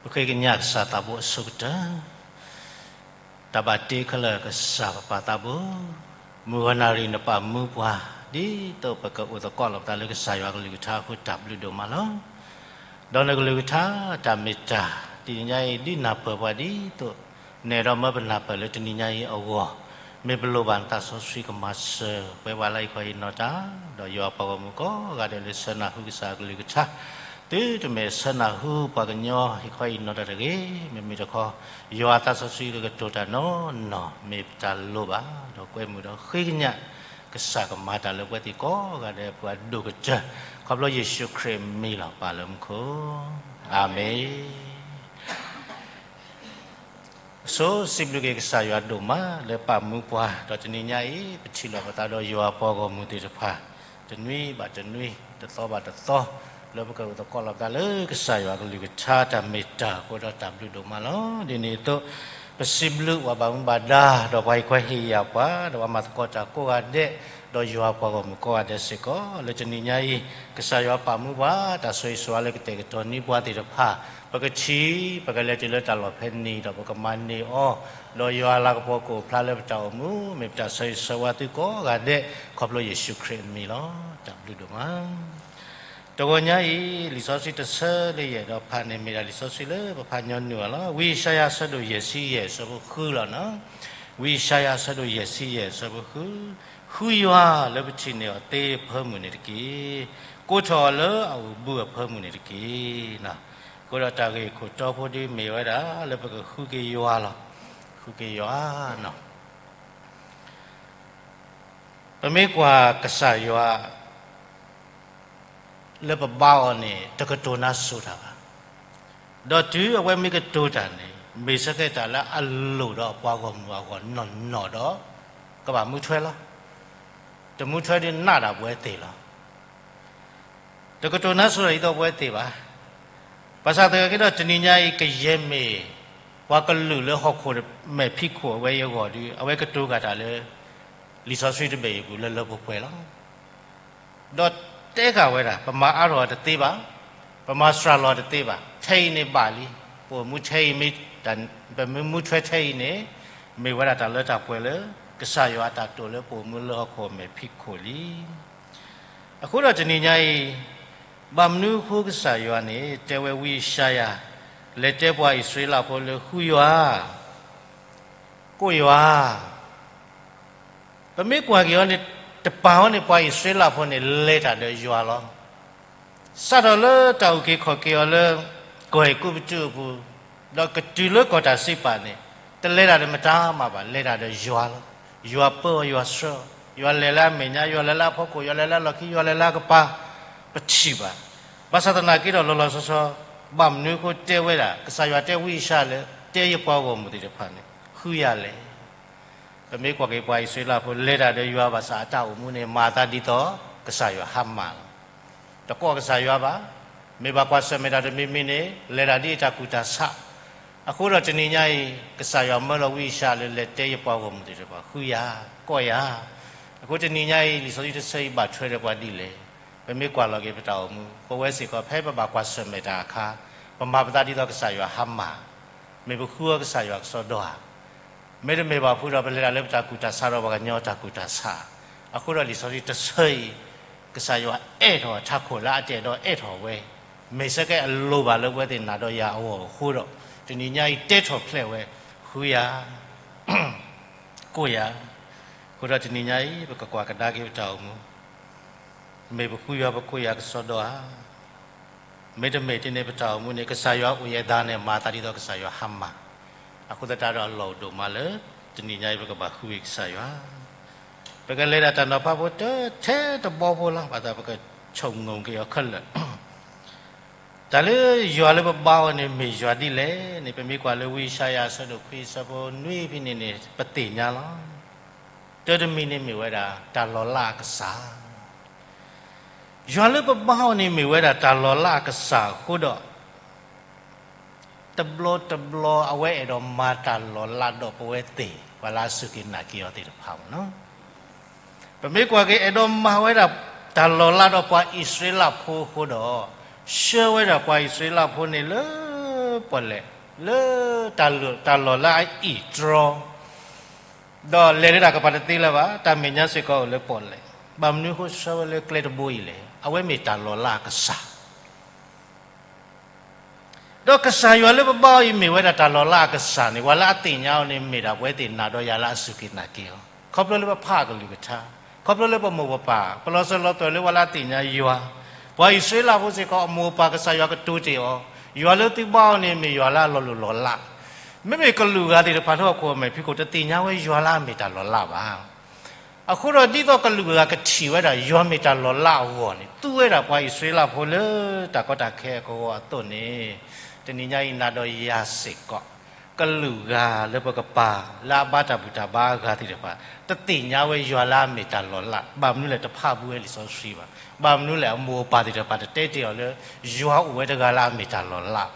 ပဃ့ကညးကစၢ်သးဘိအဆိကတၢၢ်, တၢ်ဘၣ်တ့ခဲလၢာ်ကစၢ်ပပၢ်သးဘိ, မုၢ်ဂီၤနၣ်ရံၣ်နပာ်မူပှၤ, ဒ်သိးပကအိၣ်သကိးလီၤပသးလၢကစၢ်ယွၤကလုၢ်ကထါအဃိ တၢ်ဘျုးဒိၣ်မးလီၤ. ဒီးနကလုၢ်ကထါတၢ်မ့ၢ်တၢ် တနံၤညါအံၤ ဒ်နၢ်ပၢၢ်ပှၤဒ်သိး နအဲၣ်ဒိးမၢပနၢ်ပၢၢ်လၢတနံၤညါအံၤအဂီၢ်, မ့ၢ်ပလိၣ်ဘၣ်နသးစီဆှံကမၤစၢၤပှၤလၢဟံၣ်ခီဟံၣ်နီၤတၢ်, ဒီးယွၤပှၤဂီၢ်မုၢ်ကိးဂၤဒဲးလၢဆၢနၢ်ဟူကစၢ်အကလုၢ်ကထါ, တုၤတမ့ၢ်ဆၢနၢ်ဟူပှၤကညီဟံၣ်ခီဟံၣ်နီၤတၢ်တဂ့ၤ, မ့မ့ၢ်တခီ ယွၤသးစီဆှံကကတိၤတၢ်နီၢ်နီၢ် မ့ၢ်ပတၢ်လိၣ်ဘၣ်, ဒီးကွဲမုာ်ဒီးဃ့ကညး ကစၢ်ကမၤတၢ်လၢပှၤသ့ၣ်ကိးဂၤဒဲးပှၤဒိၣ်ကတၢၢ်, ခီဖျိယ့ၣ်ၡူးခရံာ်အမံၤလီၤ ပၢ်လၢမူခိၣ်, အၤမ့ၣ်. ဆိစံးဘျုးက့ၤကစၢ်ယွၤဒိၣ်မးလၢပာ်မူပှၤ, ဒီးတနံၤညါအံၤ ပထံၣ်လိာ်ပသးဒီးယွၤပှၤဂီၢ်မုၢ်သ့ၣ်တဖၣ်, တနွံဘၣ်တနွံ, တသီဘၣ်တသီ, လၢပကအိၣ်သကိးလီၤပသးလၢကစၢ်ယွၤကလုၢ်ကထါတၢ်မ့ၢ်တၢ်အဃိဒီးတၢ်ဘျုးဒိၣ်မးလီၤ. ဒ်န့ၣ်အသိး ပစံးဘျုးပှၤဘၣ်မူဘၣ်ဒါ, ဒီးပှၤဟံၣ်ခီဟ့ၣ်ယာ်ပှၤ, ဒီးပှၤမၤသကိးတၢ်ကိးဂၤဒဲး, ဒီးယွၤပှၤဂီၢ်မုၢ်ကိးဂၤဒဲးစ့ၢ်ကီး, လၢတနံၤညါအံၤ ကစၢ်ယွၤပာ်မူပှၤ, တၢ်ဆိၣ်ဂ့ၤဆိၣ်ဝါလၢကတဲာ်ကတီၤန့ၢ်ပှၤသ့ၣ်တဖၣ်, ပကထံၣ်, ပကလဲၤတုၤလၢတၢ်လီၢ်ဖဲန့ၣ်, ဒီးပကမၤန့ၢ်အီၤ, ဒီးယွၤအလၤကပီၤကအိၣ်ဖျါလၢပတၢ်အိၣ်မူ, မ့ၢ်ပတၢ်ဆိၣ်ဂ့ၤဆိၣ်ဝါသုကိးဂၤဒဲး, ခီဖျိယ့ၣ်ၡူးခရံာ်အမံၤလီၤ. တၢ်ဘျုးဒိၣ်မး. တဂီၤညါအံၤ လံာ်စီဆှံတဆၢလၢယအဲၣ်ဒိးဖးန့ၣ် မ့ၢ်ဒၣ်လံာ်စီဆှံလၢပဖးညီနုၢ်အီၤလီၤ. ဝံယၡါယၤအဆၢဒိၣ်ယဲၢ်ဆံယဲၢ်အဆၢဖိဃုလီၤနီၤ. ဝံယၡါယၤအဆၢဒိၣ်ယဲၢ်ဆံယဲၢ်အဆၢဖိဃု, ဃုယွၤလၢပထံၣ်န့ၢ်အီၤသ့အဖၢမုၢ်န့ၣ်တက့ၢ်. ကိးထီၣ်အီၤလၢအအိၣ်ဘုအဖၢမုၢ်န့ၣ်တက့ၢ်. အဃိဒီးတၢ်ဂ့ၢ်ခိၣ်တီဖိဒုးမ့ၢ်ဝဲဒၣ်လၢပကဃုက့ၤယွၤလီၤ. ဃုက့ၤယွၤနီၤ. ပမ့ၢ်ကွၢ်ကစၢ်ယွၤ လၢပဘါအီၤန့ၣ် တကတိၤနါစိၤတၢ်ဘၣ်. ဒီးတုၤအဝဲမ့ၢ်ကတိၤတၢ်န့ၣ် မ့ၢ်ဆၢကတီၢ်လၢအလိၣ်ဒီးအပှၤဂီၢ်မုၢ်အဂီၢ်နီၢ်နီၢ်ဒီး ကဘၣ်မူထွဲလီၤ. တမူထွဲဒုးနးဒၣ်ပဝဲသ့ၣ်လီၤ. တကတိၤနါစိၤတၢ်ဒ်သိးပဝဲသ့ၣ်ဘၣ်. ဘၣ်ဆၣ်သနာ်က့ဒီးတနံၤညါအံၤ ကယဲၢ်မ့ၢ် ပှၤကလုာ်လၢဟီၣ်ခိၣ်မဲာ်ဖံးခိၣ်အဝဲအံၤအဂီၢ်ဒီး အဝဲကတိၤဃာ်တၢ်လၢ လံာ်စီဆှံတဘ့ၣ်အံၤအပူၤလၢလၢပှဲၤပှဲၤလီၤ. ဒီးတဲဃာ်ဝဲဒၣ် ပမၤအါထီၣ်အီၤတသ့ဘၣ်, ပမၤစှၤလီၤအီၤတသ့ဘၣ်, ထဲအံၤန့ၣ်ဘၣ်လံ. ပအိၣ်မူထဲအံၤမ့ၢ်, ပမ့ၢ်မူထွဲထဲအံၤန့ၣ် မ့ၢ်ဝဲဒၣ်တၢ်လၢတၢ်ပှဲၤလၢ ကစၢ်ယွၤအတၢ်တိာ်လၢပအိၣ်မူလၢဟီၣ်ခိၣ်မဲာ်ဖံးခိၣ်လံ. အဃိဒီးတနံၤညါအံၤ ဘၣ်မနုၤအဃိကစၢ်ယွၤန့ၣ် တဲဝဲဝံယၡါယၤ လဲၤတဲပှၤအံၣ်စရ့လးဖိလၢဃုယွၤ ကိးယွၤ ပမ့ၢ်ကွၢ်က့ၤအီၤန့ၣ် တပၤအီၤန့ၣ် ပှၤအံၣ်စရ့လးဖိန့ၣ် လဲၤတၢ်ဒီးယွၤလီၤ. စးထီၣ်လၢတၢ်အုၣ်က့ၤခီၣ်က့ၤအီၤလၢ ကီၢ်အဲၤကူပတူးအပူၤ, ဒီးကတုၤလၢကီၢ်တၢ်စံးပာ်န့ၣ် တလဲၤတၢ်ဒီးမတၤမးဘၣ်, လဲၤတၢ်ဒီးယွၤလီၤ. ယွၤပၢအီၤ ယွၤဆှၢအီၤ, ယွၤလဲၤလၢအမဲာ်ညါ, ယွၤလဲၤလၢအဖီခိၣ်, ယွၤလဲၤလၢအလီၢ်ခံ, ယွၤလဲၤလၢအကပၤ, ပထံၣ်ဘၣ်. ဘၣ်ဆၣ်သနာ်က့ဒီးလီၤလီၤဆီဆီ ဘၣ်မနုၤအဃိတဲဝဲဒၣ် ကစၢ်ယွၤတဲဝံယၡါယၤလၢ တဲယပှၤဂီၢ်မုၢ်သ့ၣ်တဖၣ်န့ၣ် ဃုယၤလဲၣ်. ပမ့ၢ်ကွၢ်က့ၤပှၤအံၣ်စရ့လးဖိ လဲၤတၢ်ဒီးယွၤဘၣ်ဆၣ်အတၢ်အိၣ်မူန့ၣ် မၤအသးဒ်သိးကစၢ်ယွၤဟါမၢ်လီၤ. တကိးကစၢ်ယွၤဘၣ်. မ့ၢ်ဘၣ်ကွၢ်ဆၢၣ်မဲာ်တၢ်တမံၤမံၤန့ၣ် လဲၤတၢ်ဒ်အတၢ်ကူၣ်တၢ်ဆး. အဃိဒီးတနံၤညါအံၤ ကစၢ်ယွၤမၢလီၤဝံယၡါယၤလၢ လဲၤတဲယပှၤဂီၢ်မုၢ်သ့ၣ်တဖၣ် ဃုယၤ, ကိးယၤ. အဃိတနံၤညါအံၤ လံာ်စီဆှံတဆၢအံၤဘၣ်ထွဲဒီးပှၤဒ်လဲၣ်. ပမ့ၢ်ကွၢ်လီၤက့ၤပတၢ်အိၣ်မူ ပဝဲစ့ၢ်ကီး ဖဲပဘၣ်ကွၢ်ဆၢၣ်မဲာ်တၢ်အခါ ပမၤပသးဒ်သိးကစၢ်ယွၤဟါမၢ်, မ့ၢ်ပဃုအီၤကစၢ်ယွၤကစီဒီဧါ. မ့တမ့ၢ်ဘၣ်ဖုဒီး ပလဲၤတၢ်လၢပတၢ်ကူၣ်တၢ်ဆးဒီးပှၤကညီတၢ်ကူၣ်တၢ်ဆး. အဃိဒီးလံာ်စီဆှံတဆၢအံၤ ကစၢ်ယွၤအဲၣ်ထီၣ်ထးခိၣ်လၢအတအဲၣ်ဒိးအဲၣ်ထီၣ်ဝဲ, မ့ၢ်ဆၢကဲအလိၣ်ဘၣ်လၢပဝဲသ့ၣ်နၤဒီးယၤအဂီၢ်အဃိဒီး တနံၤညါအံၤတဲထီၣ်ဖျဲးဝဲ ဃုယၤ ကိးယၤ. အဃိဒီးတနံၤညါအံၤ ပကကွၢ်ကဒါက့ၤပတၢ်အိၣ်မူ မ့ၢ်ပဃုယွၤပကိးယၤကစီဒီဧါ. မ့တမ့ၢ်ဒ်န့ၣ် ပတၢ်အိၣ်မူန့ၣ် ကစၢ်ယွၤအိၣ်ယဲၢ်သးန့ၣ် မၤသးဒ်သိးကစၢ်ယွၤဟါမၢ်. အဃိသတးဒီးအလီၢ်အိၣ်ဒိၣ်မးလၢ တနံၤညါအံၤပကဘၣ်ဃုက့ၤကစၢ်ယွၤ. ပကလဲၤဒၣ်တၢ်နီၤဖးဖိတထဲတဘီဖိလီၤ. ဘၣ်ဆၣ်ပကဆိကမိၣ်က့ၤအီၤခဲလၢာ် တၢ်လၢယွၤလၢပဘါအီၤန့ၣ် မ့ၢ်ယွၤဒ်လဲၣ်န့ၣ် ပမ့ၢ်ကွၢ်လၢဝံယၡါယၤအဆၢဒိၣ်ခွံအဆၢဖိနွံဖဲန့ၣ်န့ၣ် ပသ့ၣ်ညါလီၤ. တၢတမံၤန့ၣ်မ့ၢ်ဝဲဒၣ် တၢ်လီၤလးအကစၢ်. ယွၤလၢပဘါအီၤန့ၣ်မ့ၢ်ဝဲဒၣ်တၢ်လီၤလးအကစၢ်အဃိဒီး တဘျီတဘျီအဝဲအဲၣ်ဒိးမၤတၢ်လီၤလးဒီးပဝဲသ့ၣ် ပှၤလၢအစူၢ်က့ၤနာ်က့ၤအီၤသ့ၣ်တဖၣ်မ့ၢ်နီၤ. ပမ့ၢ်ကွၢ်က့ၤ အဲၣ်ဒိးမၤဝဲဒၣ်တၢ်လီၤလးဒီးပှၤအံၣ်စရ့လးဖိအဃိဒီး ဆှၢဝဲဒၣ်ပှၤအံၣ်စရ့လးဖိန့ၣ်လၢ ပီၣ်လဲၣ်လၢတၢ်လီၤလးအအံၣ်တြီ ဒီးလဲၤလၢတၢ်ကပၤတသ့လၢၤဘၣ်, တၢ်မဲာ်ညါစ့ၢ်ကီးအိၣ်လၢပီၣ်လဲၣ်. ဘၣ်မနုၤအဃိဆှၢဝဲလၢကျဲတဘိအံၤလဲၣ်. အဝဲမ့ၢ်တၢ်လီၤလးအကစၢ် ဒီးကစၢ်ယွၤလၢပဘါအီၤအံၤမ့ၢ်ဝဲဒၣ်တၢ်လီၤလးအကစၢ်န့ၣ် ပှၤလၢအသ့ၣ်ညါအီၤန့ၣ် မ့ၢ်ဒၣ်ပဝဲသ့ၣ်နၤဒီးယၤလၢအစူၢ်က့ၤနာ်က့ၤအီၤ ခီဖျိလၢပဖးအကလုၢ်ကထါ, ခီဖျိလၢပမိၢ်ပပၢ်, ပလီၤစၢၤလီၤသွဲၣ်လၢပှၤလၢအသ့ၣ်ညါယွၤ, ပှၤအံၣ်စရ့လးဖိစ့ၢ်ကီး အမိၢ်အပၢ်ကစၢ်ယွၤကတိၤတ့ၢ်အီၤ, ယွၤလၢသုဘါအီၤန့ၣ် မ့ၢ်ယွၤလၢအလီၤလိၢ်လီၤလး, မ့မ့ၢ်ကလုာ်ဂၤသ့ၣ်တဖၣ်လၢဟီၣ်ခိၣ်အမဲာ်ဖံးခိၣ် တသ့ၣ်ညါဝဲယွၤလၢအမ့ၢ်တၢ်လီၤလးဘၣ်. အဃိဒီးဒ်သိးကလုာ်ဂၤကထံၣ်ဝဲဒၣ် ယွၤမ့ၢ်တၢ်လီၤလးအဂီၢ်န့ၣ် သူဝဲဒၣ်ပှၤအံၣ်စရ့လးဖိလၢတၢ်ကီတၢ်ခဲအကဝီၤအသိးန့ၣ်, တနံၤညါအံၤနၤဒီးယၤစ့ၢ်ကီး ကလုာ်ဂၤလၢပကပၤလၢအဘါတၢ်ဘူၣ်တၢ်ဘါအဂၤသ့ၣ်တဖၣ် တသ့ၣ်ညါဝဲယွၤလၢအမ့ၢ်တၢ်လီၤလး, ဘၣ်မနုၤလဲၣ် တဖးဘူးဝဲလံာ်စီဆှံဘၣ်. ဘၣ်မနုၤလဲၣ် အမိၢ်အပၢ်သ့ၣ်တဖၣ်တတဲတ့ၢ်အီၤလၢ ယွၤအိၣ်ဝဲတဂၤလၢအမ့ၢ်တၢ်လီၤလးဘၣ်.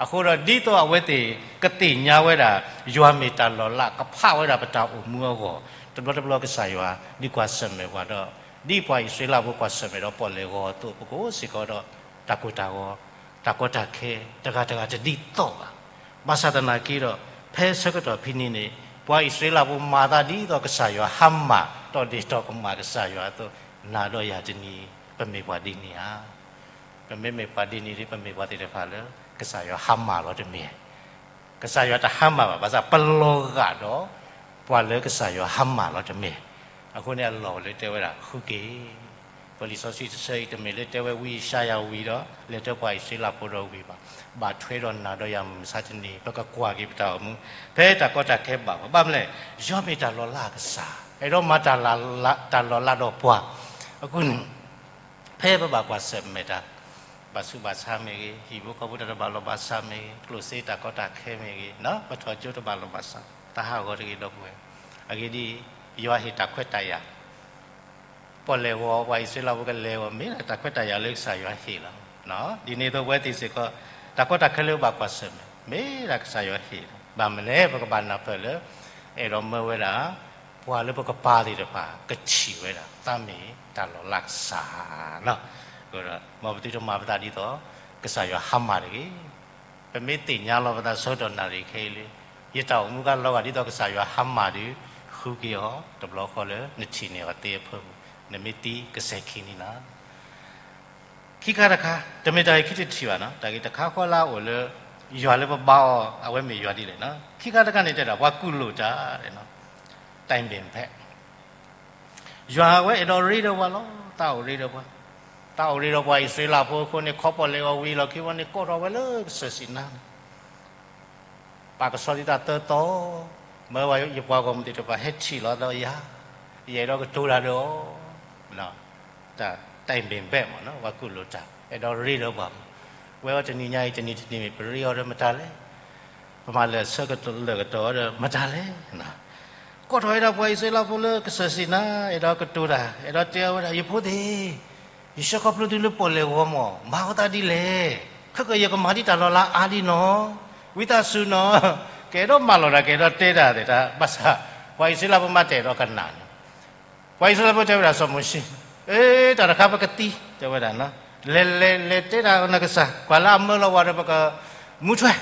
အဃိဒီးဒ်သိးအဝဲသ့ၣ်ကသ့ၣ်ညါဝဲဒၣ် ယွၤမ့ၢ်တၢ်လီၤလး ကဖးဝဲဒၣ်ပတၢ်အိၣ်မူအဂီၢ်, တဘျီတဘျီကစၢ်ယွၤ ဒ်ကွၢ်ဆၢၣ်မဲာ်ပှၤဒီး ဒ်ပှၤအံၣ်စရ့လးဖိကွၢ်ဆၢၣ်မဲာ်ဒီးပီၣ်လဲၣ်ဂီၤအသိး ပကအိၣ်စ့ၢ်ကီးဒီး တၢ်ကိၢ်တၢ်ဂီၤ, တၢ်ကီတၢ်ခဲ တဂၤတဂၤတဒ်သိးဘၣ်. ဘၣ်ဆၣ်သနာ်က့ဒီး ဖဲဆၢကတီၢ်ဖဲန့ၣ်န့ၣ် ပှၤအံၣ်စရ့လးဖိမၤသးဒ်သိးကစၢ်ယွၤဟါမၢ် ဒီးဒ်သိးကမၤကစၢ်ယွၤအသိး, နၤဒီးယၤတနံၤ ပမ့ၢ်ပှၤဒ်န့ၣ်ဧါ. ပမ့မ့ၢ်ပှၤဒ်န့ၣ်ဒီး ပမ့ၢ်ပှၤသ့ၣ်တဖၣ်လၢ ကစၢ်ယွၤဟါမၢ်လီၤတမ့ၢ် ကစၢ်ယွၤတဟါမၢ်ဘၣ်, ဘၣ်ဆၣ်ပလီၤဂာ်ဒီး ပှၤလၢကစၢ်ယွၤဟါမၢ်လီၤတမ့ၢ်. အဃိန့ၣ်အလီၢ်လၢတဲဝဲဒၣ် ဃုက့ၤ ပလံာ်စီဆှံတဆၢအံၤ တမ့ၢ်လၢတဲဝဲဝံယၡါယၤဝံၤဒီး လဲၤတဲပှၤအံၣ်စရ့လးဖိဒီးဝံၤဘၣ်. ဘၣ်ထွဲဒီးနၤဒီးယၤမုၢ်မဆါတနံၤ ပကကွၢ်က့ၤပတၢ်အိၣ်မူ ဖဲတၢ်ကီတၢ်ခဲဘၣ်ဘၣ်. ဘၣ်မနုၤလဲၣ်, ယွၤမ့ၢ်တၢ်လီၤလးအကစၢ် အဲၣ်ဒိးမၤတၢ်လီၤလးဒီးပှၤ. အဃိန့ၣ် ဖဲပဘၣ်ကွၢ်ဆၢၣ်မဲာ်တၢ် ဘၣ်ဆူးဘၣ်ဆါမ့ၢ်ဂ့ၤ, ဟံၣ်ဖိဃီဖိတၢ်တဘၣ်လီၢ်ဘၣ်စးမ့ၢ်ဂ့ၤ, ကျိၣ်စ့တၢ်ကီတၢ်ခဲမ့ၢ်ဂ့ၤ, ပထီၣ်ကၠိတဘၣ်လီၢ်ဘၣ်စး, တၢ်ဟးဂီၤတဂ့ၤဒီပုၢ်ဝဲၢ်. အဂ့ၢ်ဒ်အံၤ, ယွၤဟ့ၣ်တၢ်ခွဲးတၢ်ယာ်, ပီၣ်လဲၣ်ဂီၤ ပှၤအံၣ်စရ့လးဖိကလဲၤဂီၤ မ့ၢ်ဒၣ်တၢ်ခွဲးတၢ်ယာ်လၢကစၢ်ယွၤဟ့ၣ်လီၤ. ဒ်န့ၣ်အသိးပဝဲသ့ၣ်စ့ၢ်ကီး တၢ်ကီတၢ်ခဲလၢပဘၣ်ကွၢ်ဆၢၣ်မဲာ် မ့ၢ်ဒၣ်ကစၢ်ယွၤဟ့ၣ်လီၤ. ဘၣ်မနုၤလဲၣ် ပကဘၣ်နၢ်ပၢၢ်လၢ အဲၣ်ဒိးမၢဝဲဒၣ် ပှၤလၢပကပၤသ့ၣ်တဖၣ် ကထံၣ်ဝဲဒၣ် သးမ့ၢ်တၢ်လီၤလးကစၢ်လီၤ. အဃိဒီး မ်ပသုတမၤပသးဒ်သိး ကစၢ်ယွၤဟါမၢ်တဂ့ၤ. ပမ့ၢ်သ့ၣ်ညါလီၤပသးဆၢကတီၢ်နၣ်ရံၣ်ခဲအံၤလၢ ယတၢ်အိၣ်မူကလီၤဂာ်ဒ်သိးကစၢ်ယွၤဟါမၢ်ဒီး ဃုက့ၤအီၤ တဘျီဃီလၢနထံၣ်န့ၢ်အီၤသ့အဖၢမုၢ် နမ့ၢ်သံကစဲၤခံနံၣ်လီၤ. ခံခါတခါ, တမ့ၢ်တၢ်ဂ့ၢ်ခံတထံၣ်ဘၣ်နီၤ, တၢ်ဂ့ၢ်တခါဃီလၢအအိၣ်လၢ ယွၤလၢပဘါအီၤ အဝဲမ့ၢ်ယွၤဒ်လဲၣ်နီၤ. ခံခါတခါန့ၣ်တဲဒၣ် ပှၤကူၣ်လိာ်တၢ်, တိုင်ပင်ဖက် ယွၤဝဲအဲၣ်ဒိးရ့ဒီးပှၤလီၤ. သးအိၣ်ရ့ဒီးပှၤ, သးအိၣ်ရ့ဒီးပှၤအံၣ်စရ့လးဖိအဃိန့ၣ် ခီပီၣ်လဲၣ်ဂီၤဝံၤလီၢ်ခံဝဲန့ၣ် ကိးထီၣ်ဝဲလၢကစၢၢ်စံးနါန့ၣ် ပာ်ကဆှီဒ်သိးသၢသီ, မၢဝဲယပှၤဂီၢ်မုၢ်သ့ၣ်တဖၣ်ဟဲထံၣ်လီၤဒီးယၤ, ယအဲၣ်ဒိးကတိၤတၢ်ဒီးအီၤ, တၢ်တိုင်ပင်ဖက်မ့ၢ်နီၤ, ပှၤကူၣ်လိာ်တၢ် အဲၣ်ဒိးရ့ဒီးပှၤမ့ၢ်, ဝဲအီၤတနံၤညါအံၤ တနံၤတနံၤမ့ၢ် ပရ့အီၤဒီးမတၤလဲၣ်, ပမၤလၢာ်ဆၢကတီၢ်လၢာ်ကတီၢ်ဒီးမတၤလဲၣ်, ကိးထီၣ်ဝဲဒၣ်ပှၤအံၣ်စရ့လးဖိလၢကစၢၢ်စံးနါ အဲၣ်ဒိးကတိၤတၢ် အဲၣ်ဒိးတဲအီၤဝဲဒၣ် ယဖိသ့ၣ် ယဆှၢခီဖျိသုလၢပီၣ်လဲၣ်ဂီၤမ့ၢ် မၤအီၤသးဒ်လဲၣ်, ခဲကယကမၤဒ်တၢ်လီၤလးအါဒ်နီၤ, ဝံသးစူၤနီၤ, ကအဲၣ်ဒိးမၢလီၤတၢ် ကအဲၣ်ဒိးတဲတၢ်သ့ၣ်တဖၣ်, ဘၣ်ဆၣ် ပှၤအံၣ်စရ့လးဖိမ့ၢ်တအဲၣ်ဒိးကနၣ်န့ၣ်, ပှၤအံၣ်စရ့လးဖိတဲဝဲဒၣ်စီၤမိၤၡ့, အ့ တၢ်တခါပကသံ တဲဝဲဒၣ်, လဲၤလဲၤလဲၤတဲတၢ်နကစၢ် ကွၢ်လၢအမၢလီၤဝဲဒီးပကမူထွဲ,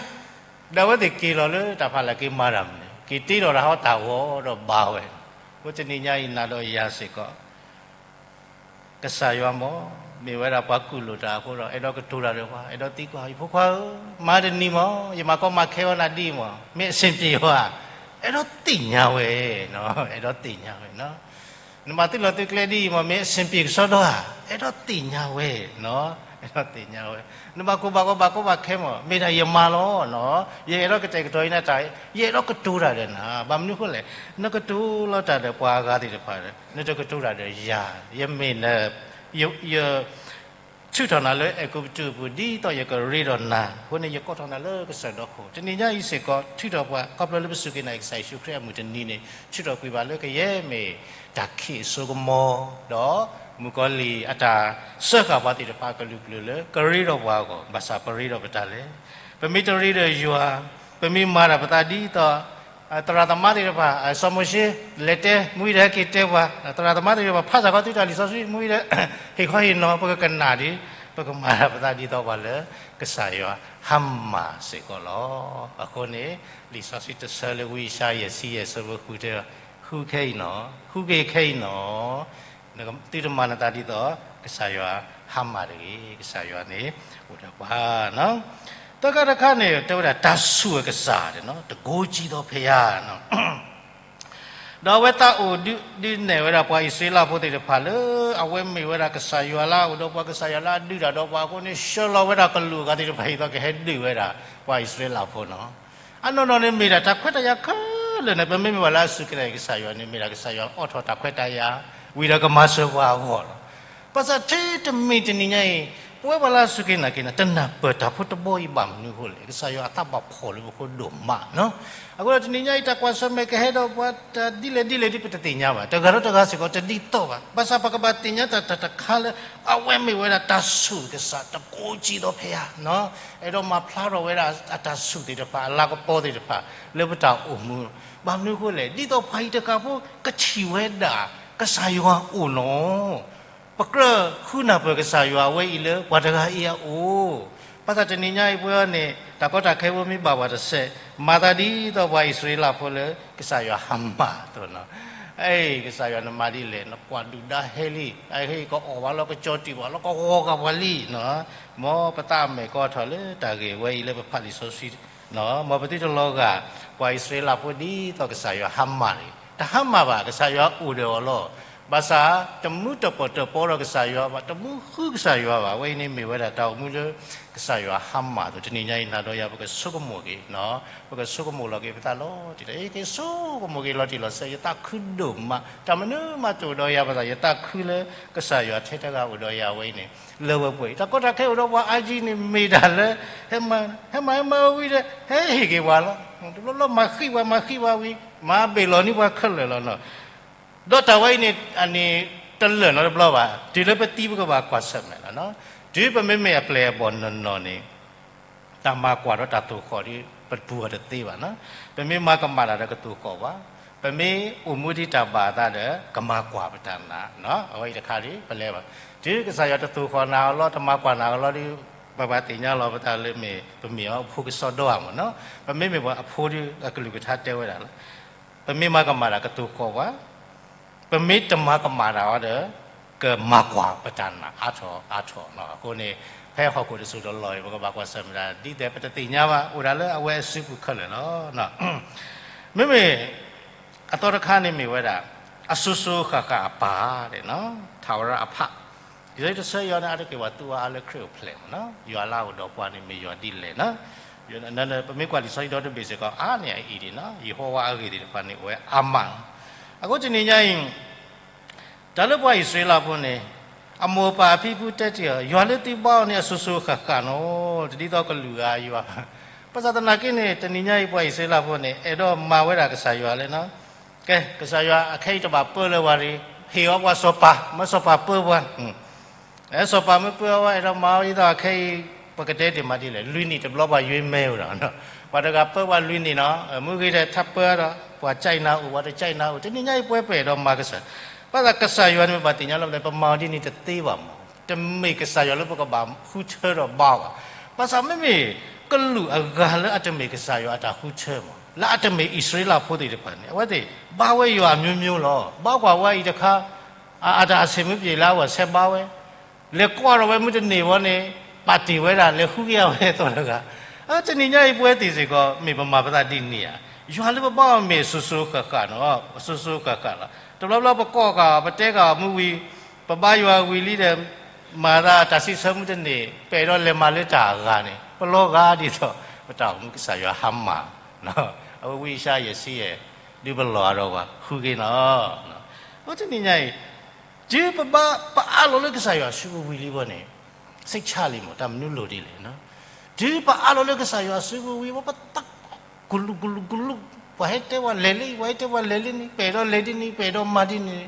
ဒီးအဝဲသ့ၣ်က့ၤလီၤလၢတၢ်ဖးလဲၣ်က့ၤမၤတၢ်မနုၤလဲၣ်, က့ၤတ့ထီၣ်တၢ်ဟီၣ်တၢ်ဂီၤဒီးဘါဝဲ, အဃိတနံၤညါအံၤနၤဒီးယၤစ့ၢ်ကီး ကစၢ်ယွၤမ့ၢ် မ့ၢ်ဝဲဒၣ်ပှၤကူၣ်လိာ်တၢ်အဃိဒီး အဲၣ်ဒိးကတိၤတၢ်ဒီးပှၤ အဲၣ်ဒိးသံကွၢ် ယဖိခွါဧၢ, မၤတနံၤမ့ၢ် ယမၤကီမၤခဲဝဲနၤဒ်အံၤမ့ၢ် မ့ၢ်အဆင်ပြေဧါ, အဲၣ်ဒိးသ့ၣ်ညါဝဲ, အဲၣ်ဒိးသ့ၣ်ညါဝဲ, နမၤသုးလီၤသုးကျဲဒ်အံၤမ့ၢ် မ့ၢ်အဆင်ပြေကစီဒီဧါ, အဲၣ်ဒိးသ့ၣ်ညါဝဲ, အဲၣ်ဒိးသ့ၣ်ညါဝဲ, နဘၣ်ကိၢ်ဘၣ်ဂီၤဘၣ်ကီဘၣ်ခဲမ့ၢ် မ့ၢ်ဒၣ်ယမၤလီၤ, ယအဲၣ်ဒိးကတဲာ်ကတီၤအံၤနၤတၢ်, ယအဲၣ်ဒိးကတိၤတၢ်ဒီးနၤ, ဘၣ်မနုၤအဃိလဲၣ်, နကတိၤလီၤတၢ်ဒီးပှၤအဂၤသ့ၣ်တဖၣ်ဒီး နတကတိၤတၢ်ဒီးယၤ, ယမ့ၢ်န ယ ထုးထီၣ်နၤလၢအဲၤကူပတူးအပူၤ ဒ်သိးယကရ့ဒီးနၤ, အဃိန့ၣ် ယကိးထီၣ်နၤလၢကစၢၢ်ဒီခိၣ်, တနံၤညါအံၤစ့ၢ်ကီး ထုးထီၣ်ပှၤ ခီဖျိလၢပစူၢ်က့ၤနာ်က့ၤကစၢ်ယ့ၣ်ၡူးခရံာ်အမုၢ်တနံၤန့ၣ် ထုးထီၣ်ကွံာ်ဘၣ်လၢကယဲၢ်မ့ၢ်တၢ်ခံးအစိကမီၤ, ဒီးမုၣ်ကီၤလံၢ်အတၢ်စၢဃာ်ပှၤသ့ၣ်တဖၣ်အကလုာ်ကလုာ်လၢ ကရ့ဒီးပှၤအဂီၢ်, ဘၣ်ဆၣ်ပရ့ဒီးပတၢ်လဲၣ်, ပမ့ၢ်တရ့ဒီးယွၤ, ပမ့ၢ်မၤတၢ်ပသးဒ်သိး သရၣ်သမါသ့ၣ်တဖၣ်, စီၤမိၤၡ့ လဲၤတဲ မူဝံၤဒီးဟဲက့ၤတဲပှၤ, သရၣ်သမါသ့ၣ်တဖၣ် ဖးစၢ်ခီသုတၢ်လံာ်စီဆှံ မူဝံၤဒီး ဟ့ၣ်ခီဟ့ၣ်နီၤ ပကကနၣ်ဒံး, ပကမၤတၢ်ပသးဒ်သိးပှၤလၢကစၢ်ယွၤဟါမၢ်စ့ၢ်ကီးလီၤ. အဃိန့ၣ် လံာ်စီဆှံတဆၢလၢဝံယၡါယၤ ဆံယဲၢ် ဆၢဖိဃုတဲ, ဃုခဲအံၤနီၤ, ဃုက့ၤခဲအံၤနီၤ, သုတမၤနသးဒ်သိး ကစၢ်ယွၤဟါမၢ်တဂ့ၤ, ကစၢ်ယွၤန့ၣ်အိၣ်ဒီးပှၤ သၢခါတခါန့ၣ် တဲဝဲဒၣ် တၢ်ဆိၣ်အကစၢ်, တန်ခိုးကြီးသောဘုရား, ဒီးအဝဲသးအိၣ်ဒုးနဲၣ်ဝဲဒၣ်ပှၤအံၣ်စရ့လးဖိသ့ၣ်တဖၣ်လၢ အဝဲမ့ၢ်ဝဲဒၣ်ကစၢ်ယွၤလၢအအိၣ်ဒီးပှၤ, ကစၢ်ယွၤလၢအဒုးတၢ်ဒီးပှၤအဃိန့ၣ် ဆှၢလီၤဝဲဒၣ်ကလူးအဂၤသ့ၣ်တဖၣ်အံၤ ဒ်သိးကဟဲဒုးဝဲဒၣ်ပှၤအံၣ်စရ့လးဖိနီၤ. အနီၢ်နီၢ်န့ၣ်မ့ၢ်ဒၣ်တၢ်ခွဲးတၢ်ယာ်ခဲလၢာ်န့ၣ် ပမ့မ့ၢ်ပှၤလၢအစူၢ်က့ၤနာ်က့ၤကစၢ်ယွၤန့ၣ် မ့ၢ်ဒၣ်ကစၢ်ယွၤအိးထီၣ်တၢ်ခွဲးတၢ်ယာ် ဝံၤဒီးကမၤစၢၤပှၤအဂီၢ်လီၤ. ဘၣ်ဆၣ်ထဲတမံၤတနံၤညါအံၤ ပဝဲပှၤလၢအစူၢ်က့ၤနာ်က့ၤန့ၣ် တနၢ်ပၢၢ်တၢ်ဖိတဘီအံၤဘၣ်မနုၤအဃိလဲၣ်, ကစၢ်ယွၤအသးဘၣ်ဖှီၣ်လၢပဃိဒိၣ်မးနီၤ. အဃိဒီးတနံၤညါအံၤ တၢ်ကွၢ်ဆၢၣ်မဲာ်ကဟဲဒီးပှၤတၢ်ဒ်လဲၣ်ဒ်လဲၣ်ဒ်ပတသ့ၣ်ညါဘၣ်, တဂၤဒီးတဂၤစ့ၢ်ကီးတဒ်သိးဘၣ်. ဘၣ်ဆၣ်ပကဘၣ်သ့ၣ်ညါတၢ်တခါလၢ အဝဲမ့ၢ်ဝဲဒၣ်တၢ်ဆိၣ်အကစၢ်, တန်ခိုးကြီးသောဘုရားနီၤ, အဲၣ်ဒိးမၤဖျါထီၣ်ဝဲဒၣ်အတၢ်ဆိၣ်သ့ၣ်တဖၣ် အလၤကပီၤသ့ၣ်တဖၣ် လၢပတၢ်အိၣ်မူ. ဘၣ်မနုၤအဃိလဲၣ်, ဒ်သိးပှၤအံၤတဂၤဖိကထံၣ်ဝဲဒၣ် ကစၢ်ယွၤအိၣ်နီၤ. ပကြၢးဃုနၢ်ပၢၢ်ကစၢ်ယွၤအဝဲအံၤလၢပှၤတဂၤအံၤအအိၣ်. ဘၣ်ဆၣ်တနံၤညါအံၤပဝဲန့ၣ် တၢ်ကီတၢ်ခဲဖိမ့ၢ်ဘၣ်ပှၤတစဲး, မၤသးဒ်သိးပှၤအံၣ်စရ့လးဖိလၢကစၢ်ယွၤဟါမၢ်အသိးနီၤ. အဲ ကစၢ်ယွၤနမၤဒ်လဲၣ်, နကွၢ်ဒုၣ်ဒါဟဲလံ, အဟ့ၣ်ကအီၣ်ဝဲလီၤ, ကကၠီတံၢ်ဝဲလီၤ, ကဂီၤကၤပှၤလံနီၤ. မ်ပသးအမဲာ်ကီထီၣ်လၢတၢ်ဂ့ၢ်ဝဲအံၤလၢပဖးလံာ်စီဆှံ မ်ပသုတလီၤဂာ် ပှၤအံၣ်စရ့လးဖိဒ်သိးကစၢ်ယွၤဟါမၢ်န့ၣ်, တဟါမၢ်ဘၣ်, ကစၢ်ယွၤအိၣ်ဒီးအီၤလီၤ. ဘၣ်ဆၣ် တမူတပီၢ်တပီဒီးကစၢ်ယွၤဘၣ်, တမူဃုကစၢ်ယွၤဘၣ်. အဝဲအံၤန့ၣ်မ့ၢ်ဝဲဒၣ်တၢ်အိၣ်မူလၢကစၢ်ယွၤဟါမၢ်အသိး, တနံၤညါအံၤ နၤဒီးယၤ ပကဆိကမိၣ်က့ၤ, ပကဆိကမိၣ်လီၤက့ၤပသးလီၤတံၢ်လီၤဆဲး, ယက့ၤဆိကမိၣ်က့ၤလီၤတံၢ်လီၤဆဲး, ယသးခုဒိၣ်မး, တၢ်မနုၤမးတအိၣ်ဒီးယၤဘၣ်ဆၣ် ယသးခုလၢကစၢ်ယွၤထဲတဂၤအိၣ်ဒီးယၤဝဲအံၤန့ၣ်, လၢဝဲပှဲၤအံၤ တၢ်ကီတၢ်ခဲအိၣ်ဒီးပှၤအါကံန့ၣ် မ့ၢ်ဒၣ်လၢ ဟဲမၤ ဟဲမၤဟဲမၤဝံၤဒီး ဟဲဟ့ၣ်က့ၤပှၤလီၤ. တဘျီဘျီမၤဃံးပှၤ မၤဃံးပှၤဝံၤ မၤဘ့ၣ်လီၤန့ၢ်ပှၤခဲလၢာ်လီၤနီၤ. ဒီးတၢ်ဝဲအံၤန့ၣ် အန့ၣ်တလၢာ်နီတဘျီဘၣ်, တုၤလၢပသံပကဘၣ်ကွၢ်ဆၢၣ်မဲာ်လီၤနီၤ. တုၤပမ့မ့ၢ်အပျဲၢ်အဘီၣ်နီၢ်နီၢ်န့ၣ် တၢ်မၤကွၢ်ဒီးတၢ်သိၣ်ဃီၣ်ဒီး ပပူၤအီၤတသ့ဘၣ်နီၤ. ပမ့ၢ်မၤကမၣ်တၢ်ဒီးကသိၣ်ဃီၣ်ဘၣ်, ပမ့ၢ်အိၣ်မူဒ်တၢ်ဘၣ်အသးဒီး ကမၤကွၢ်ပတၢ်နာ်နီၤ. အဝဲအံၤတခါဒီး ပလဲၤဘၣ်. တုၤကစၢ်ယွၤတသိၣ်ဃီၣ်နၤအီၤလီၤ တမၤကွၢ်နၤအီၤလီၤဒီး ပဘၣ်သ့ၣ်ညါလီၤပသးလၢမ့ၢ် ပမ့ၢ်အီၤအဖိကစီဒီဧါမ့ၢ်နီၤ. ပမ့မ့ၢ်ပှၤအဖိဒီး အကလုၢ်ကထါတဲဝဲဒၣ်လီၤ. ပမ့ၢ်မၤကမၣ်တၢ်ကသိၣ်ဃီၣ်ပှၤ, ပမ့ၢ်တမၤကမၣ်တၢ်အီၤဒီး ကမၤကွၢ်ပတၢ်နာ်အါထီၣ်အါထီၣ်နီၤ. အဃိန့ၣ် ဖဲဟီၣ်ခိၣ်တစိၤတလီၢ်အံၤ ပကဘၣ်ကွၢ်ဆၢၣ်မဲာ်တၢ် ဒ်သိးပတသ့ၣ်ညါဘၣ် အိၣ်ဒၣ်လၢအဝဲအစုပူၤခဲလၢာ်လီၤ. မ့မ့ၢ် အသီတခါန့ၣ်မ့ၢ်ဝဲဒၣ် အစိၤစိၤဃၣ်ဃၣ်အပၢ်, ထးဝရအဖး, လံာ်စီဆှံတဆၢအံၤန့ၣ် အါတက့ၢ်ပှၤသူအါလၢခရံာ်အိၣ်ဖျဲၣ်မ့ၢ်နီၤ. ယွၤလၢအအိၣ်ဒီးပှၤန့ၣ်မ့ၢ်ယွၤဒ်လဲၣ်နီၤ. ပမ့ၢ်ကွၢ်လံာ်စီဆှံဒီတဘ့ၣ်စ့ၢ်ကီး အါန့ၢ်အအံၤဒံးနီၤ. ယဟိဝၤအဂ့ၢ်သ့ၣ်တဖၣ်န့ၣ် အိၣ်ဝဲအါမးလီၤ. အဃိတနံၤညါအံၤ တၢ်လၢပှၤအံၣ်စရ့လးဖိန့ၣ် အမိၢ်အပၢ်အဖံဖုတဲတ့ၢ်အီၤ, ယွၤလၢသုဘါအီၤန့ၣ် အစိၤစိၤဃၣ်ဃၣ်နီၤ, တဒ်သိးကလုာ်ဂၤယွၤ. ဘၣ်ဆၣ်သနာ်က့န့ၣ် တနံၤညါအံၤပှၤအံၣ်စရ့လးဖိန့ၣ် အဲၣ်ဒိးမၤဝဲဒၣ်ကစၢ်ယွၤလၢနီၤ, ကဲ ကစၢ်ယွၤအခဲအံၤတဘၣ်ပၢလၢၤဝဲဒီး ဟ့ၣ်အီၤပှၤစီၤပၤ, မၢစီၤပၤပၢပှၤ အဲၣ်စီၤပၤမ့ၢ်ပၢအီၤဝဲ အဲၣ်ဒိးမၤအီၤဒ်သိးအခဲအံၤ ပကတဲတ့ၢ်မးဒ်လဲၣ်, လွံၢ်နံၣ်တဘျီပှၤယွ့မဲအိၣ်ဒီး, ပှၤတဂၤပၢပှၤလွံၢ်နံၣ်နီၤ, မ့ၢ်ဂ့ၤဒီးထပ်ပၢဒီး ပှၤကၠဲးနၤအိၣ် ပှၤတကၠဲးနၤအိၣ်, တနံၤညါအံၤပဝဲပအဲၣ်ဒိးမၤကစၢ်, ဘၣ်ဆၣ်ကစၢ်ယွၤန့ၣ်မ့ၢ်ဘၣ်သ့ၣ်ညါလီၤ ပလဲၤပမၤအီၤဒ်န့ၣ်တသ့ဘၣ်မး, တမ့ၢ်ကစၢ်ယွၤလၢပကဘၣ်ဃုထၢဒီးဘါအီၤဘၣ်. ဘၣ်ဆၣ်မ့မ့ၢ်ကလုာ်အဂၤလၢအတမ့ၢ်ကစၢ်ယွၤအတၢ်ဃုထၢမး, လၢအတမ့ၢ်အံၣ်စရ့လးဖိသ့ၣ်တဖၣ်န့ၣ် အဝဲသ့ၣ်ဘါဝဲယွၤအမျိုးမျိုးလီၤ. ဘါကွၢ်ဝဲအံၤတခါ အတၢ်အဆ့ၣ်မုၢ်ပျ့ၤလၢအဝဲဆဲးဘါဝဲ လဲၤကွၢ်ထီၣ်ဝဲမုၢ်တနံၤဝဲန့ၣ် ပာ်တ့ၢ်ဝဲဒၣ် လဲၤဃုက့ၤအဝဲအသိးတဂၤ. တနံၤညါအံၤပဝဲသ့ၣ်စ့ၢ်ကီး မ့ၢ်ပမၤပသးဒ်န့ၣ်ဧါ. ယွၤလၢပဘါအီၤမ့ၢ်စိၤစိၤဃၣ်ဃၣ်နီၤ, စိၤစိၤဃၣ်ဃၣ်လီၤ. တဘျီဘျီပကိးဃာ်အီၤ ပတဲဃာ်အီၤမုၢ်ဝံၤ ပဘါယွၤဝံၤလံဒီး မၤသးတၢ်စံးဆၢမုၢ်တနံၤ ပအဲၣ်ဒိးလဲၤမၤလၢတၢ်အဂၤန့ၣ် ပလီၤဂာ်ဒ်သိး ပတၢ်အိၣ်မူကစၢ်ယွၤဟါမၢ် အဝဲဝံယၡါယၤဆံယဲၢ် ဒုးပလီၢ်အါဒီးပှၤ ဃုက့ၤနီၤ. အဃိတနံၤညါအံၤ တုၤပဘါ ပအးလီၤလၢကစၢ်ယွၤအစုပူၤဝံၤလံဘၣ်န့ၣ် စိတ်ချလံမး တၢ်မနုၤလိၣ်ဒ်လဲၣ်. တုၤပအးလီၤလၢကစၢ်ယွၤအစုပူၤဝံၤ ပသးကလူးကလူးကလူး ပှၤဟဲတဲပှၤလဲၤလၢအံၤ ပှၤဟဲတဲပှၤလဲၤလၢန့ၣ် ပအဲၣ်ဒိးလဲၤဒ်န့ၣ် ပအဲၣ်ဒိးလဲၤဒ်န့ၣ်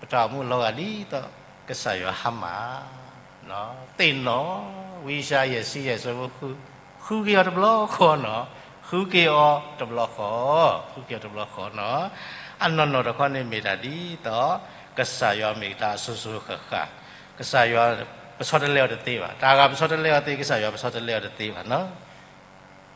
ပတၢ်အိၣ်မူလီၤဂာ်ဒ်သိး ကစၢ်ယွၤဟါမၢ် သ့ၣ်နီၣ် ဝံယၡါယၤဆံယဲၢ် ဆၢဖိဃု, ဃုက့ၤအီၤတဘျီဃီနီၤ, ဃုက့ၤအီၤတဘျီဃီ, ဃုက့ၤအီၤတဘျီဃီနီၤ. အနီၢ်နီၢ်တခီန့ၣ်မ့ၢ်တၢ်ဒ်သိး ကစၢ်ယွၤမ့ၢ်တၢ်အစိၤစိၤဃၣ်ဃၣ်, ကစၢ်ယွၤ ပဆီတလဲအီၤတသ့ဘၣ်. တၢ်အဂၤပဆီတလဲအီၤသ့ ကစၢ်ယွၤပဆီတလဲအီၤတသ့ဘၣ်.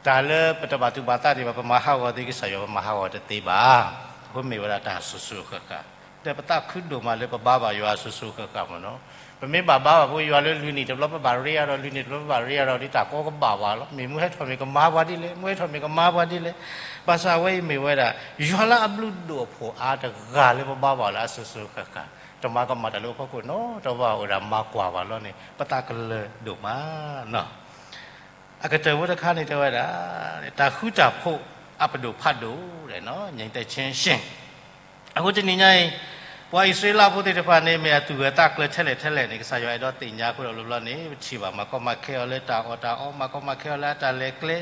တၢ်လၢပတဘၣ်သူၣ်ဘၣ်သးဒံးဘၣ် ပမၤဟးဂီၤသ့ ကစၢ်ယွၤပမၤဟးဂီၤတသ့ဘၣ်. အဃိမ့ၢ်ဝဲဒၣ်တၢ်စိၤစိၤဃၣ်ဃၣ်, ဒီးပသးခုဒိၣ်မးလၢပဘါဘၣ်ယွၤအစိၤစိၤဃၣ်ဃၣ်မ့ၢ်နီၤ. ပမ့ၢ်ဘၣ်ဘါဘၣ်ဖိယွၤလၢလွံၢ်နံၣ်တဘျီ ပဘၣ်ရ့အါထီၣ် လွံၢ်နံၣ်တဘျီ ပဘၣ်ရ့အါထီၣ် ဒ်တၢ်ကီကဘၣ်ဝဲလီၤ. မ့ၢ်မူဟဲထီၣ်မ့ၢ်ကမၤပှၤဒ်လဲၣ်, မူဟဲထီၣ်မ့ၢ်ကမၤပှၤဒ်လဲၣ်. ဘၣ်ဆၣ်အဝဲအံၤမ့ၢ်ဝဲဒၣ် ယွၤလၢအဘျုးဒိၣ်အဖှိၣ်အါတဂၤလၢပဘါဘၣ်လၢအစိၤစိၤဃၣ်ဃၣ်, တမၤကမၣ်တၢ်လၢပဖီခိၣ်နီတဘျီ အိၣ်ဒၣ်မၤကွၢ်ပှၤလီၤန့ၣ် ပသးကလၢၤဒိၣ်မးနီၤ. အကတၢၢ်ဖိတခါန့ၣ်တဲဝဲဒၣ် တၢ်ဃူတၢ်ဖိးအပဒိၣ်ဖးဒိၣ် ငြိမ်သက်ခြင်းရှင်. အဃိတနံၤညါအံၤ ပှၤအံၣ်စရ့လးဖိသ့ၣ်တဖၣ်န့ၣ် မ့ၢ်အသူၣ်ဂၢၢ်သးကျၢၤထဲလဲၣ်ထဲလဲၣ်န့ၣ် ကစၢ်ယွၤအဲၣ်ဒိးသ့ၣ်ညါအဃိဒီး လီၤဘျီန့ၣ် ပထံၣ်ဘၣ် မၤကီမၤခဲအီၤလၢတၢ်အီၣ်တၢ်အီ မၤကီမၤခဲအီၤလၢအတၢ်လဲၤကျဲ.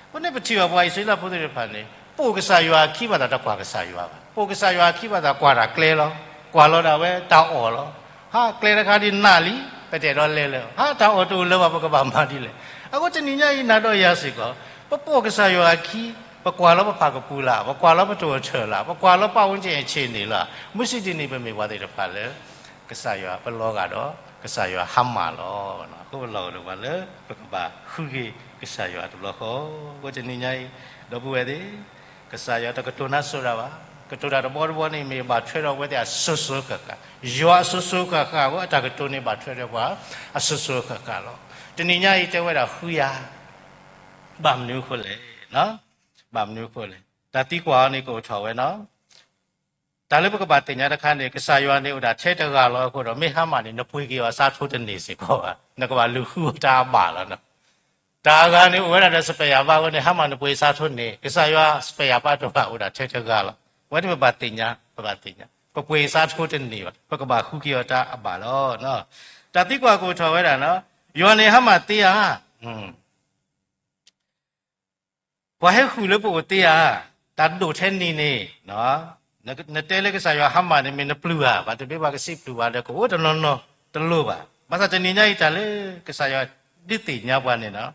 အဃိန့ၣ်ပထံၣ်ဘၣ်ပှၤအံၣ်စရ့လးဖိသ့ၣ်တဖၣ်န့ၣ် ပိာ်ကစၢ်ယွၤအခံဘၣ်သးတကွၢ်ကစၢ်ယွၤဘၣ်. ပိာ်ကစၢ်ယွၤအခံဘၣ်သးကွၢ်တၢ်ကျဲလီၤ. ကွၢ်လီၤဒၣ်ဝဲတၢ်အီၣ်လီၤ. ဟါ ကျဲတခါဒ်နးလံ ပတအဲၣ်ဒိးလဲၤလၢၤ, ဟါ တၢ်အီၣ်တအိၣ်လၢၤဘၣ် ပကဘၣ်မၤဒ်လဲၣ်. အဃိတနံၤညါအံၤ နၤဒီးယၤစ့ၢ်ကီး ပပိာ်ကစၢ်ယွၤအခံ, ပကွၢ်လီၤပဖးကပူၤလၢ်, ပကွၢ်လီၤပတိၢ်အထၢၣ်လၢ်, ပကွၢ်လီၤပတ်ဝန်းကျင်အခြေအနေလၢ်, မုၢ်ဆ့ၣ်ဒ်န့ၣ် ပမ့ၢ်ပှၤသ့ၣ်တဖၣ်လၢ ကစၢ်ယွၤပလီၤဂာ်ဒီး ကစၢ်ယွၤဟါမၢ်လီၤ. အဃိပလီၢ်အိၣ်လၢပှၤလၢ ပကဘၣ်ဃုက့ၤကစၢ်ယွၤတဘျီဃီ. အဃိတနံၤညါအံၤ ဒီပုၢ်ဝဲၢ်သ့ၣ်, ကစၢ်ယွၤတကတိၤနၤစိၤဒၣ်ဘၣ်. ကတိၤတၢ်တဘီတဘီန့ၣ် မ့ၢ်ဘၣ်ထွဲဒီးအဝဲသ့ၣ်အစိၤစိၤဃၣ်ဃၣ်, ယွၤအစိၤစိၤဃၣ်ဃၣ်အဃိ အတၢ်ကတိၤန့ၣ်ဘၣ်ထွဲဒီးပှၤအစိၤစိၤဃၣ်ဃၣ်လီၤ. တနံၤညါအံၤတဲဝဲဒၣ်ဃုယၤ, ဘၣ်မနုၤအဃိလဲၣ်, ဘၣ်မနုၤအဃိလဲၣ်. တၢ်သံကွၢ်အီၤန့ၣ်ကအိၣ်ထီၣ်ဝဲနီၤ. တၢ်လၢပကဘၣ်သ့ၣ်ညါတခါန့ၣ် ကစၢ်ယွၤန့ၣ်အိၣ်ဒၣ်ထဲတဂၤလီၤအဃိဒီး မ့ၢ်ဟါမၢ်န့ၣ် နပှ့ၤက့ၤအီၤအဆါထိတန့ၢ်စ့ၢ်ကီးဘၣ်, နကဘၣ်လူၤဃုအီၤတၢ်အဘၣ်လီၤနီၤ. တၢ်အဂၤန့ၣ် အိၣ်ဝဲဒၣ်ဒီးစပယ်ယာ်ဘၣ်အဃိန့ၣ် ဟါမၢ်နပှ့ၤအဆါထိန့ၢ်, ကစၢ်ယွၤစပယ်ယာ်ဘၣ်တအိၣ်ဘၣ် အိၣ်ဒၣ်ထဲတဂၤလီၤ. အဝဲန့ၣ်ပဘၣ်သ့ၣ်ညါ, ပဘၣ်သ့ၣ်ညါ, ပပှ့ၤအဆါထိတန့ၢ်ဘၣ်, ပကဘၣ်ဃုက့ၤအီၤတၢ်အဘၣ်လီၤ. တၢ်သံကွၢ်ကအိၣ်ထီၣ်ဝဲဒၣ်နီၤ, ယွၤန့ၣ်ဟါမၢ်သ့ဧါ ပှၤဟဲဃုာ်လၢပအိၣ်သ့ဧါ, တၢ်ဒိၣ်ထဲန့ၣ်န့ၣ်, နတဲလၢကစၢ်ယွၤဟါမၢ်န့ၣ် မ့ၢ်နပျုၢ်ဧါ, ဘၣ်တဘျီဘၣ်ကစံးပျုၢ်ဘၣ်ဒီး ကအိၣ်တနီၤနီၤတလိၣ်ဘၣ်. ဘၣ်ဆၣ်တနံၤညါအံၤတၢ်လၢကစၢ်ယွၤဒုးသ့ၣ်ညါပှၤန့ၣ်နီၤ,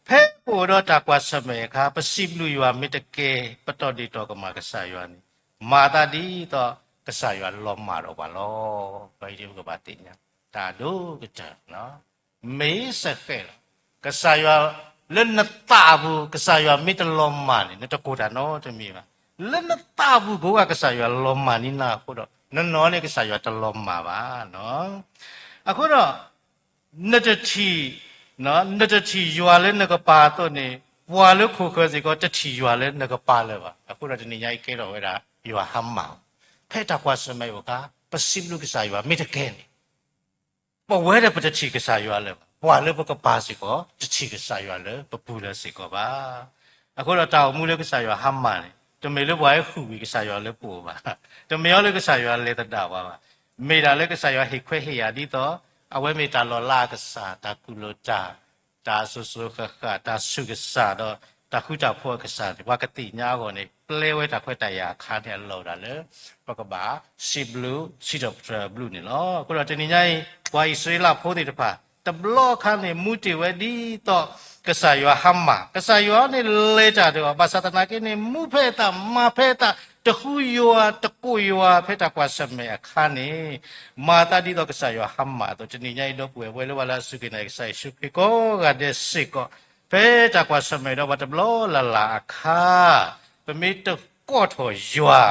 ဖဲပအိၣ်ဒီးတၢ်ကွၢ်ဆၢၣ်မဲာ်အခါ ပစံးဘျုးယွၤမ့ၢ်တကဲ, ပတီၢ်ဒ့ၣ်တီၢ်ကမၣ်ကစၢ်ယွၤန့ၣ်, မၤသးဒ်သိးကစၢ်ယွၤလီၤမၢ်ဒီးပှၤလီၤ. ပကဘၣ်သ့ၣ်ညါ တၢ်အဒိၣ်ကတၢၢ် မ့ၢ်စ့ၢ်ကီးလီၤ. ကစၢ်ယွၤလၢနသးပူၤ ကစၢ်ယွၤမ့ၢ်တလီၤမၢ်န့ၣ် နတကိၢ်တၢ်နီတမံၤဘၣ်. လၢနသးပူၤ ကိးဂၤကစၢ်ယွၤလီၤမၢ်န့ၢ်နၤအဃိဒီး နနီၢ်န့ၣ်ကစၢ်ယွၤတလီၤမၢ်ဘၣ်. အဃိဒီး နတထံၣ်, နတထံၣ်ယွၤလၢနကပၤအသိးန့ၣ် ပှၤလၢခိၣ်ဃၢၤစ့ၢ်ကီး တထံၣ်ယွၤလၢနကပၤလၢၤဘၣ်. အဃိဒီးတနံၤညါအံၤကဲထီၣ်ဝဲဒၣ် ယွၤဟါမၢ်. ဖဲတၢ်ကွၢ်ဆၢၣ်မဲာ်အိၣ်အခါ ပစံးဘျုးကစၢ်ယွၤမ့ၢ်တကဲန့ၣ် ပဝဲဒၣ်ပတထံၣ်ကစၢ်ယွၤလၢၤဘၣ်. ပှၤလၢပကပၤစ့ၢ်ကီး တထံၣ်ကစၢ်ယွၤလၢပပူၤလၢၤစ့ၢ်ကီးဘၣ်. အဃိဒီးတၢ်အိၣ်မူလၢကစၢ်ယွၤဟါမၢ်န့ၣ် တမ့ၢ်လၢပှၤဟဲဃုာ်ဝံၤကစၢ်ယွၤလၢပအိၣ်ဘၣ်. တမ့ၢ်အီၤလၢကစၢ်ယွၤလဲၤသဒၣ်ပှၤဘၣ်. မ့ၢ်ဒၣ်လၢကစၢ်ယွၤဟ့ၣ်ခွဲးဟ့ၣ်ယာ်ဒ်သိး အဝဲမ့ၢ်တၢ်လီၤလးအကစၢ်, တၢ်ကူၣ်လိာ်တၢ်, တၢ်စိၤစိၤဃၣ်ဃၣ်, တၢ်ဆူးကစၢ်ဒီး တၢ်ဃူတၢ်ဖိးအကစၢ်န့ၣ် ပှၤကသ့ၣ်ညါအဂီၢ်န့ၣ် ပျဲဝဲတၢ်ခွဲးတၢ်ယာ်အခါန့ၣ် အလီၢ်ဒၣ်လၢ ပကဘၣ်စံးဘျုးစံးထီၣ်ပတြၢၤအဘျုးန့ၣ်လီၤ. အဃိဒီးတနံၤညါအံၤ ပှၤအံၣ်စရ့လးဖိသ့ၣ်တဖၣ် တဘျီအခါန့ၣ် မူတ့ၢ်ဝဲဒ်သိး ကစၢ်ယွၤဟါမၢ်, ကစၢ်ယွၤန့ၣ်လဲၤတၢ်ဒီး ဘၣ်ဆၣ်သနာ်က့န့ၣ် မူဖဲအသး မၤဖဲအသး တဃုယွၤ တကိးယွၤ ဖဲတၢ်ကွၢ်ဆၢၣ်မဲာ်အခါန့ၣ် မၤသးဒ်သိးကစၢ်ယွၤဟါမၢ်အသိး တနံၤညါအံၤ ဒီပုၢ်ဝဲၢ်လၢပှၤလၢအစူၢ်က့ၤနာ်က့ၤကစၢ်ယ့ၣ်ၡူးခရံာ်ကိးဂၤဒဲးစ့ၢ်ကီး ဖဲတၢ်ကွၢ်ဆၢၣ်မဲာ်ဒီးပှၤတဘျီလၢ်လၢ်အခါ ပမ့ၢ်တကိးထီၣ်ယွၤ,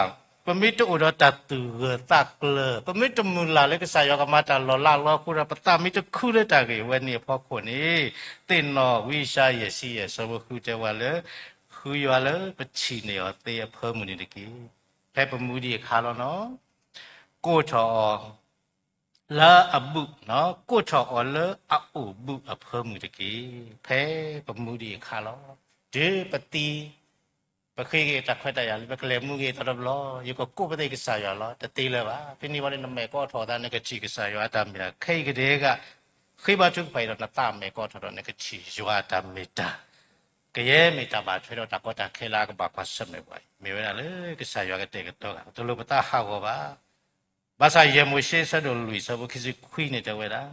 ပမ့ၢ်တအိၣ်ဒီးတၢ်သူၣ်ဂၢၢ်သးကျၢၤ, ပမ့ၢ်တမုၢ်လၢ်လၢကစၢ်ယွၤကမၤတၢ်လီၤလးလီၤအဃိဒီး ပသးမ့ၢ်တခုလၢတၢ်ဂ့ၢ်ဝဲန့ၣ်အဖီခိၣ်န့ၣ် သ့ၣ်နီၣ်ဝံယၡါယၤ ယဲၢ်ဆံယဲၢ် ဆၢဖိဃုတဲဝဲလၢ ဃုယွၤလၢပထံၣ်န့ၢ်အီၤသ့အဖၢမုၢ်န့ၣ်တက့ၢ်. ဖဲပမူဒံးအခါလီၤနီၤ ကိးထီၣ်အီၤ လၢအဘူး, ကိးထီၣ်အီၤလၢအအိၣ်ဘူးအဖၢမုၢ်တက့ၢ်. ဖဲပမူဒံးအခါလီၤ. တုၤပသံ, ပဃ့က့ၤတၢ်ခွဲးတၢ်ယာ်လၢပကလဲၤမူက့ၤအသီတဘျီ, ယကကိးပသ့ၣ်ကစၢ်ယွၤလီၤ. တသ့လၢၤဘၣ်. ဖဲန့ၣ်ဝံၤန့ၣ် နမဲာ်ကီၢ်ထီၣ်သး နကထံၣ်ကစၢ်ယွၤအတၢ်မ့ၢ်တၢ်. ခဲအံၤကဒဲက ဃ့ဘါထုကဖၣ်အံၤဒီး နသးမဲာ်ကီၢ်ထီၣ်ဒီး နကထံၣ်ယွၤအတၢ်မ့ၢ်တၢ် ကယဲၢ်မ့ၢ်တၢ်ဘၣ်ထွဲဒီးတၢ်ကီတၢ်ခဲလၢအကဘၣ်ကွၢ်ဆၢၣ်မဲာ်ပှၤအံၤ, မ့ၢ်ဝဲဒၣ်လၢကစၢ်ယွၤကတဲာ်ကတီၤဂၤ တလိၣ်ပသးဟးဂီၤဘၣ်. ဘၣ်ဆၣ်ယဲၢ်မိၤၡ့ဆၢဒိၣ်လွံၢ်ဆၢဖိခံဆံခွံန့ၣ်တဲဝဲဒၣ်,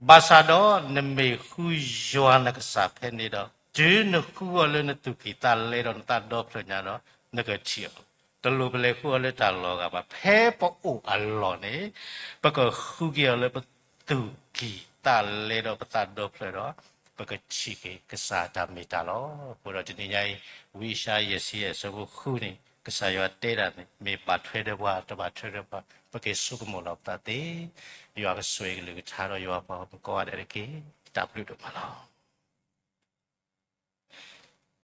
ဘၣ်ဆၣ်ဒီးနမ့ၢ်ဃုယွၤနကစၢ်ဖဲန့ၣ်ဒီး, တုၤနဃုအီၤလၢနသူၣ်ကံၢ်သးလဲဒီးနသးဒီဖျၢၣ်ညါဒီး, နကထံၣ်အီၤ, တလိၣ်ပလဲၤဃုအီၤလၢတၢ်လီၢ်ဂၤဘၣ်. ဖဲပအိၣ်အလီၢ်န့ၣ်, ပကဃုက့ၤအီၤလၢပသူၣ်ကံၢ် ပကသးလဲဒီးပသးဒီဖျၢၣ်ဒီး ပကထံၣ်က့ၤကစၢ်တၢ်မ့ၢ်တၢ်လီၤ. အဃိဒီးတနံၤညါအံၤ ဝံယၡါယၤ ယဲၢ်ဆံယဲၢ် အဆၢဖိဃုန့ၣ် ကစၢ်ယွၤတဲဒၣ်န့ၣ် မ့ၢ်ဘၣ်ထွဲဒီးပှၤ တဘၣ်ထွဲဒီးပှၤ ပက့ၤဆိကမိၣ်လီၤပသးသ့. ယွၤကဆိၣ်ဂ့ၤကလုၢ်ကထါဒီးယွၤပှၤဂီၢ်မုၢ်ကိးဂၤဒဲးတက့ၢ်. တၢ်ဘျုးဒိၣ်မးလီၤ.